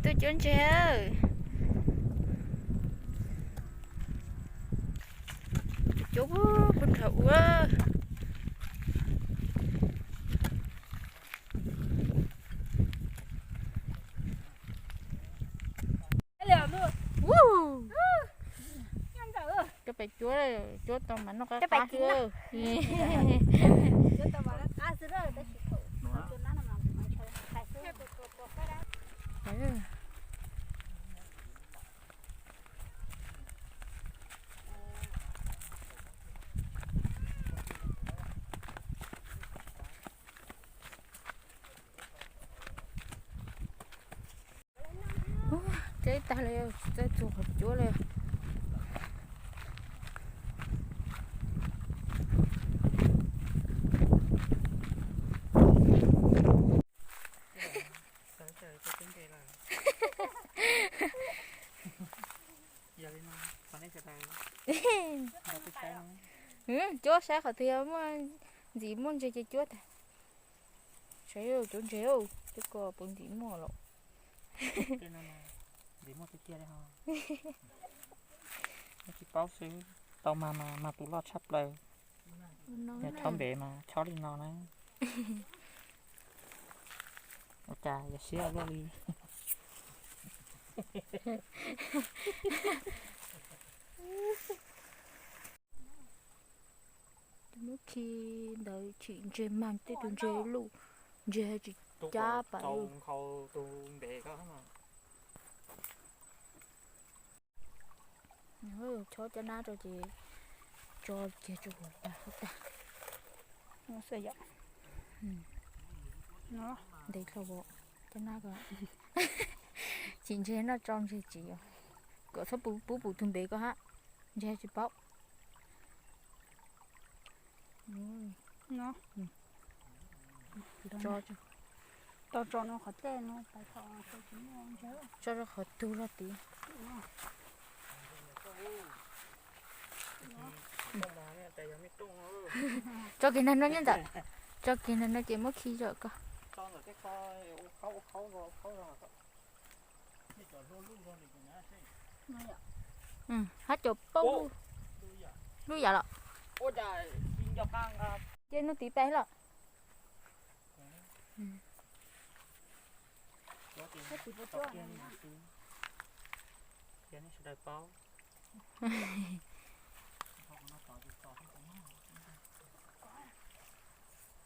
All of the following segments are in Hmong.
Tuaj cuab ntseg. Cuab puag nrad ua. Coj pais cuab, cuab tau mas noj qab qab xwb. Ub, dleb tag li, tsis txawj txug qhov cuab li. Cuab saib qhov twg muaj ntxim muaj ntseg ces cuab tag. Saib cuab ntseg, cuab ko puas ntxim muaj lawm. Ntxim muaj tiag tiag li ho. Tsis paub xwb, tau mas mas mas tus loj tshaj plaws. Yog chob npem mas chob li no na. Ua cas yog siab luaj li. Muab khi ntawd tsim ntseg mas tej tus ntseg luj, ntseg tsis cab pam li. Chob caj nab rau ces tso kiag rau hauv tag. Ntev dhau caj nab ko. Tsim ntseg noj tso ntseg tsis, kom txhob pub pum tus ntev ko hab, ntseg tsis paub. Tso rau qhov tug zog tid. Tso kiag ntawm no nyob ntawd. Tso kiag ntawm no ces muab khi zom ko. Hab cov paub lub yam los. Ces nug tiv pais los.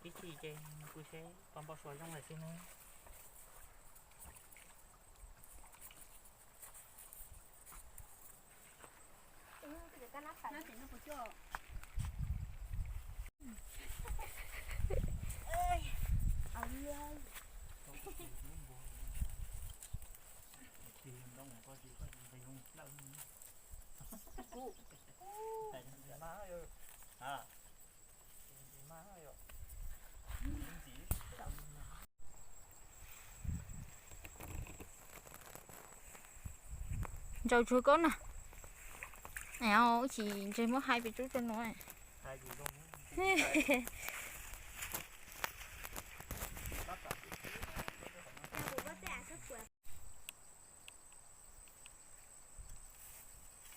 Ib chim ces nws pw seb tau npau suav zoo lawm xwb na. Ntsaus tsuag koj na. Ib chim ntseg muab hais pes tsub rau no.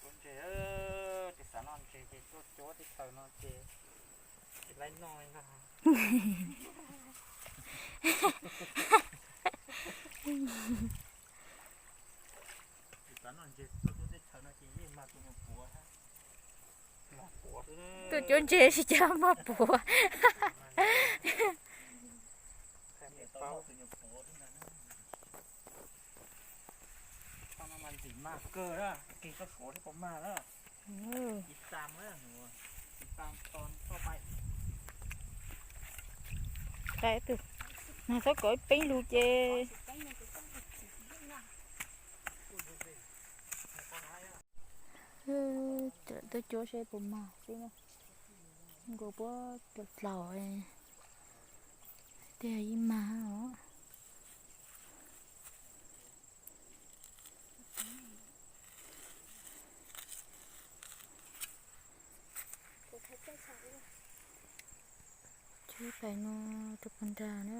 Ua ntseg, ces xav noj ntseg ces tuaj cuab teb chaws no ces tsis laib noj li ntag. Tsis xav noj ntseg tuaj cuab teb chaws no ces yeej mag tus nyuam puav. Tuaj cuab ntseg tsis coj mag puav. Tau no mas ntxim mag kawg na, kis txoj suav thiab puas mag na. Ib txam na, ib txam to toj pais. Qab twg, nag txhob kom ib peeb lug ces. Tuaj cuab seb puas mag xwb na. Nkaus puab dlaus dlaus, tiag ib mag os. Cuab pais no rau puag nrag na.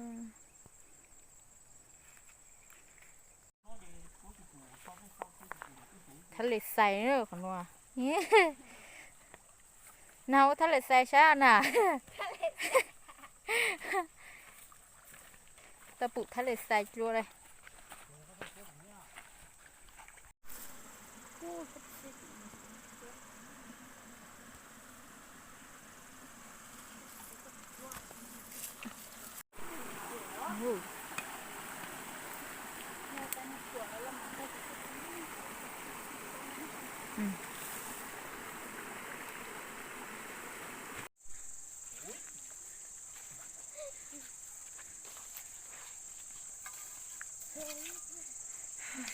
Lem xais qhov no. Nag ua thaj lem xais saib na. Tau pum thaj lem xais dua li.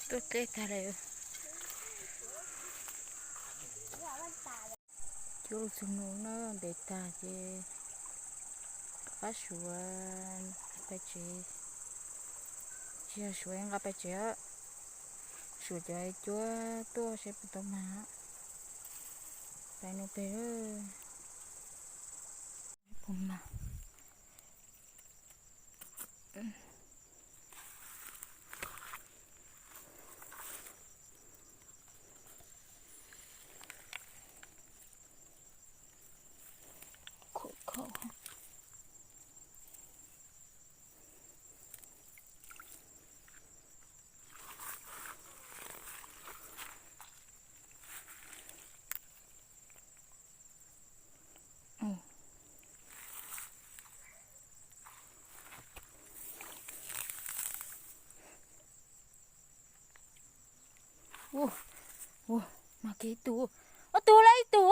Tuaj dleb tag lawm. Cuab lug txug nuav na, ntev tag ces rov qab suav pais tsev. Tsis yog suav nqa pais tsev, suav cov cuab tuaj seb puas tau mag. Pais nuav pem puas mag. Ua, ua, mag kiag ib tug, ob tug lawm ib tug.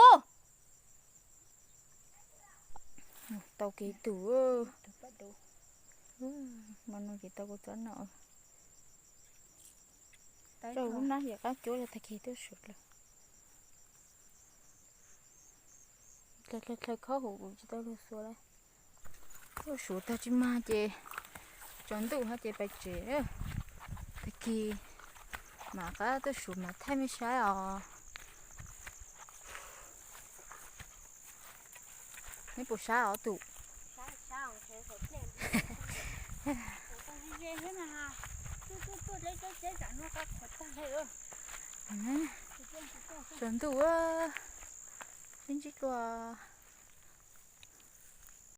Tau kiag ib tug. Mas no ces tau kuv txob no. Rau lub nab yam qab cuab los tag kis tuaj suav lawm. Dlhawv dlhawv dlhawv khob huv kuv tsis tau lug xuav lawm. Tuaj suav tag tsis mag ces tsaus ntuj hab ces pais tsev. Tag kis mam qab tuaj suav mam thaij mej saib os. Neb puas sab ob tug? Tsaus ntuj, sib ntsib dlua.